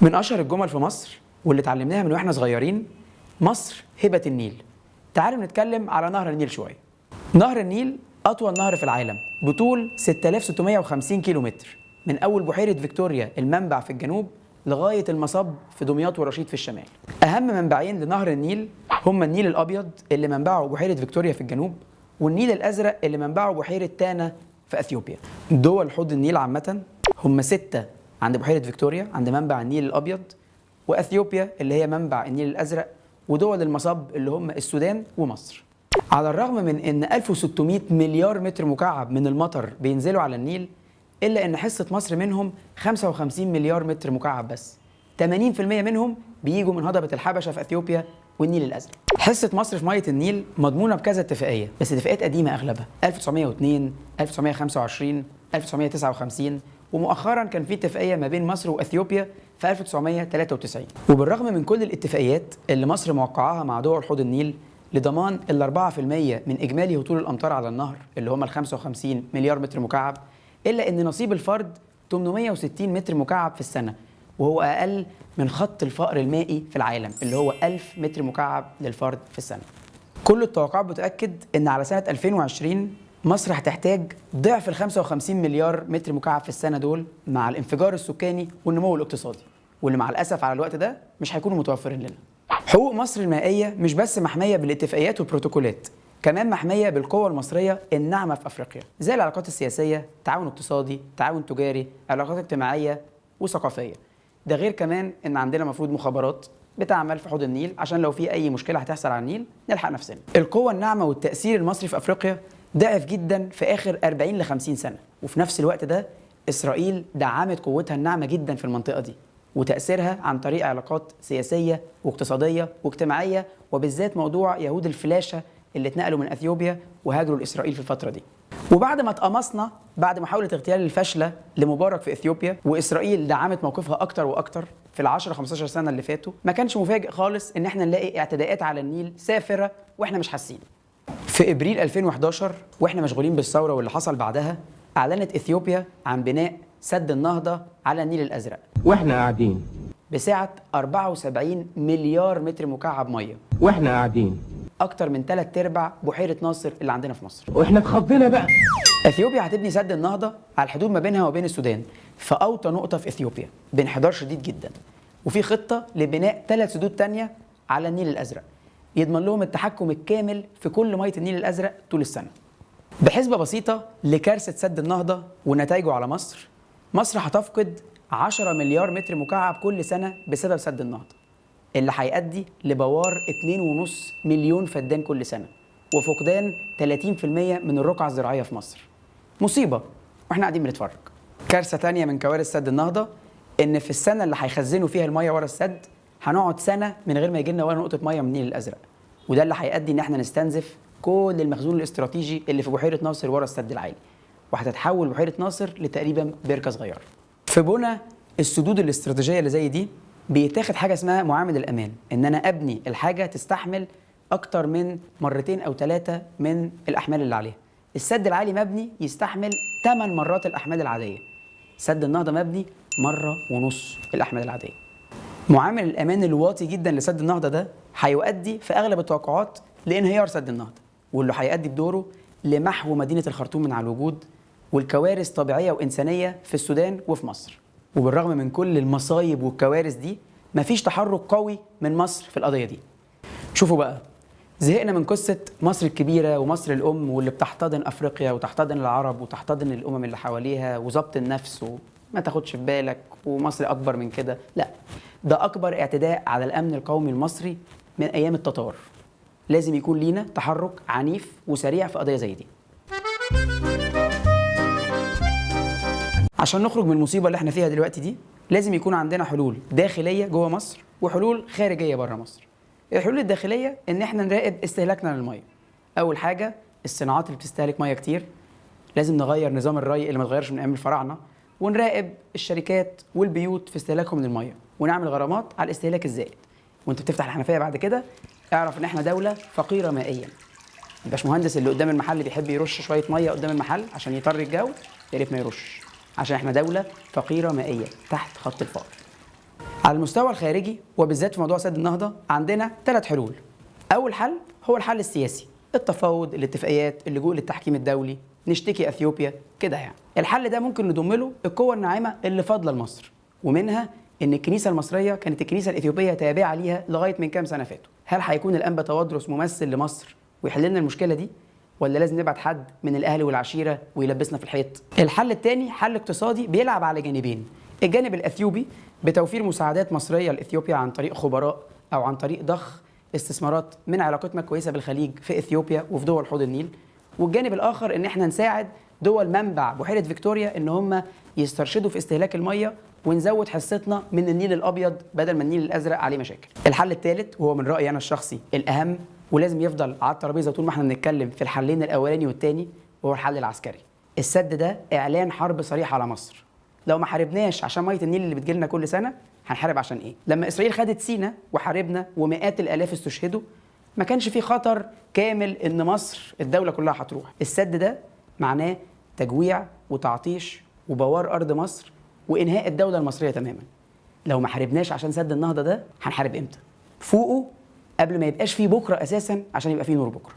من اشهر الجمل في مصر واللي اتعلمناها من واحنا صغيرين، مصر هبة النيل. تعالوا نتكلم على نهر النيل شوية. نهر النيل اطول نهر في العالم بطول 6650 كيلومتر، من اول بحيرة فيكتوريا المنبع في الجنوب لغاية المصب في دمياط ورشيد في الشمال. اهم منبعين لنهر النيل هما النيل الابيض اللي منبعه بحيرة فيكتوريا في الجنوب، والنيل الازرق اللي منبعه بحيرة تانا في اثيوبيا. دول حوض النيل عامة هم 6 عند بحيرة فيكتوريا عند منبع النيل الابيض، واثيوبيا اللي هي منبع النيل الازرق، ودول المصب اللي هم السودان ومصر. على الرغم من ان 1600 مليار متر مكعب من المطر بينزلوا على النيل، الا ان حصة مصر منهم 55 مليار متر مكعب بس. 80% منهم بيجوا من هضبه الحبشة في اثيوبيا والنيل الازرق. حصة مصر في مية النيل مضمونه بكذا اتفاقية، بس اتفاقيات قديمة اغلبها 1902، 1925، 1959، ومؤخرا كان في اتفاقية ما بين مصر واثيوبيا في 1993. وبالرغم من كل الاتفاقيات اللي مصر موقعاها مع دول حوض النيل لضمان ال 4% من اجمالي هطول الامطار على النهر اللي هم ال 55 مليار متر مكعب، الا ان نصيب الفرد 860 متر مكعب في السنة، وهو اقل من خط الفقر المائي في العالم اللي هو 1000 متر مكعب للفرد في السنة. كل التوقعات بتؤكد ان على سنة 2020 مصر هتحتاج ضعف ال 55 مليار متر مكعب في السنة دول مع الانفجار السكاني والنمو الاقتصادي، واللي مع الاسف على الوقت ده مش هيكونوا متوفرين لنا. حقوق مصر المائية مش بس محمية بالاتفاقيات والبروتوكولات، كمان محمية بالقوة المصرية الناعمة في افريقيا، زي العلاقات السياسية، تعاون اقتصادي، تعاون تجاري، علاقات اجتماعية وثقافية. ده غير كمان ان عندنا مفروض مخابرات بتعمل في حوض النيل عشان لو في اي مشكلة هتحصل على النيل نلحق نفسنا. القوة الناعمة والتاثير المصري في افريقيا ضعف جدا في اخر 40 ل 50 سنة، وفي نفس الوقت ده اسرائيل دعمت قوتها الناعمة جدا في المنطقة دي وتاثيرها عن طريق علاقات سياسية واقتصادية واجتماعية، وبالذات موضوع يهود الفلاشه اللي اتنقلوا من اثيوبيا وهاجروا لاسرائيل في الفترة دي. وبعد ما اتقمصنا بعد محاولة اغتيال الفاشلة لمبارك في اثيوبيا، واسرائيل دعمت موقفها اكتر واكتر في ال 10 15 سنة اللي فاتوا، ما كانش مفاجئ خالص ان احنا نلاقي اعتداءات على النيل سافره واحنا مش حاسين. في ابريل 2011 واحنا مشغولين بالثورة واللي حصل بعدها، اعلنت اثيوبيا عن بناء سد النهضة على النيل الازرق واحنا قاعدين بسعة 74 مليار متر مكعب مية، واحنا قاعدين اكتر من 3/4 بحيرة ناصر اللي عندنا في مصر. واحنا اتخضينا بقى. اثيوبيا هتبني سد النهضة على الحدود ما بينها وبين السودان في اوطى نقطة في اثيوبيا بانحدار شديد جدا، وفي خطه لبناء 3 سدود تانية على النيل الازرق يضمن لهم التحكم الكامل في كل مية النيل الازرق طول السنة. بحسبه بسيطة لكارثه سد النهضة ونتائجه على مصر، مصر هتفقد 10 مليار متر مكعب كل سنة بسبب سد النهضة، اللي هيؤدي لبوار 2.5 مليون فدان كل سنة وفقدان 30% من الرقعة الزراعية في مصر. مصيبة واحنا قاعدين بنتفرج. كارثة تانية من كوارث سد النهضة ان في السنة اللي هيخزنوا فيها المية ورا السد هنقعد سنة من غير ما يجي لنا ولا نقطة مية من النيل الازرق، وده اللي هيؤدي ان احنا نستنزف كل المخزون الاستراتيجي اللي في بحيرة ناصر ورا السد العالي، وهتتحول بحيرة ناصر لتقريبا بركة صغيرة. في بنى السدود الاستراتيجية اللي زي دي بيتاخد حاجة اسمها معامل الامان، ان انا ابني الحاجة تستحمل اكتر من 2 أو 3 من الاحمال اللي عليها. السد العالي مبني يستحمل 8 مرات الاحمال العادية، سد النهضة مبني 1.5 مرة الاحمال العادية. معامل الامان الواطي جدا لسد النهضة ده هيؤدي في اغلب التوقعات لانهيار سد النهضة، واللي هيؤدي بدوره لمحو مدينة الخرطوم من على الوجود، والكوارث طبيعية وانسانيه في السودان وفي مصر. وبالرغم من كل المصايب والكوارث دي مفيش تحرك قوي من مصر في القضية دي. شوفوا بقى، زهقنا من قصة مصر الكبيرة ومصر الام واللي بتحتضن افريقيا وتحتضن العرب وتحتضن الامم اللي حواليها وظبط النفس وما تاخدش في بالك ومصر اكبر من كده. لا، ده اكبر اعتداء على الامن القومي المصري من ايام التتار. لازم يكون لينا تحرك عنيف وسريع في قضية زي دي عشان نخرج من المصيبة اللي احنا فيها دلوقتي دي. لازم يكون عندنا حلول داخلية جوه مصر وحلول خارجية بره مصر. الحلول الداخلية ان احنا نراقب استهلاكنا للمية. اول حاجة الصناعات اللي بتستهلك مية كتير، لازم نغير نظام الري اللي ما اتغيرش من ايام الفراعنة، ونراقب الشركات والبيوت في استهلاكهم للمية، ونعمل غرامات على الاستهلاك الزائد. وانت بتفتح الحنفية بعد كده اعرف ان احنا دولة فقيرة مائيا. الباشمهندس اللي قدام المحل بيحب يرش شوية مية قدام المحل عشان يطري الجو، يا ريت ما يرش، عشان احنا دولة فقيرة مائية تحت خط الفقر. على المستوى الخارجي وبالذات في موضوع سد النهضة عندنا 3 حلول. اول حل هو الحل السياسي، التفاوض، الاتفاقيات، اللجوء للتحكيم الدولي، نشتكي اثيوبيا كده يعني. الحل ده ممكن نضم له القوة الناعمة اللي فاضلة لمصر، ومنها ان الكنيسة المصرية كانت الكنيسة الاثيوبيه تابعه ليها لغاية من كام سنة فاتوا. هل هيكون الانبا تواضروس ممثل لمصر ويحل لنا المشكلة دي، ولا لازم نبعت حد من الاهل والعشيره ويلبسنا في الحيط؟ الحل الثاني حل اقتصادي بيلعب على جانبين، الجانب الاثيوبي بتوفير مساعدات مصرية لاثيوبيا عن طريق خبراء او عن طريق ضخ استثمارات من علاقتنا الكويسة بالخليج في اثيوبيا وفي دول حوض النيل، والجانب الاخر ان احنا نساعد دول منبع بحيرة فيكتوريا ان هم يسترشدوا في استهلاك المية ونزود حصتنا من النيل الابيض بدل ما النيل الازرق عليه مشاكل. الحل الثالث وهو من رايي انا الشخصي الاهم ولازم يفضل على الترابيزة طول ما احنا بنتكلم في الحلين الاولاني والثاني، وهو الحل العسكري. السد ده اعلان حرب صريح على مصر. لو ما حاربناش عشان مية النيل اللي بتجيلنا كل سنة هنحارب عشان ايه؟ لما اسرائيل خدت سينا وحاربنا ومئات الالاف استشهدوا، ما كانش في خطر كامل ان مصر الدولة كلها هتروح. السد ده معناه تجويع وتعطيش وبوار ارض مصر وانهاء الدولة المصرية تماما. لو ما حاربناش عشان سد النهضة ده هنحارب امتى؟ فوقه قبل ما يبقاش فيه بكره اساسا عشان يبقى فيه نور بكره.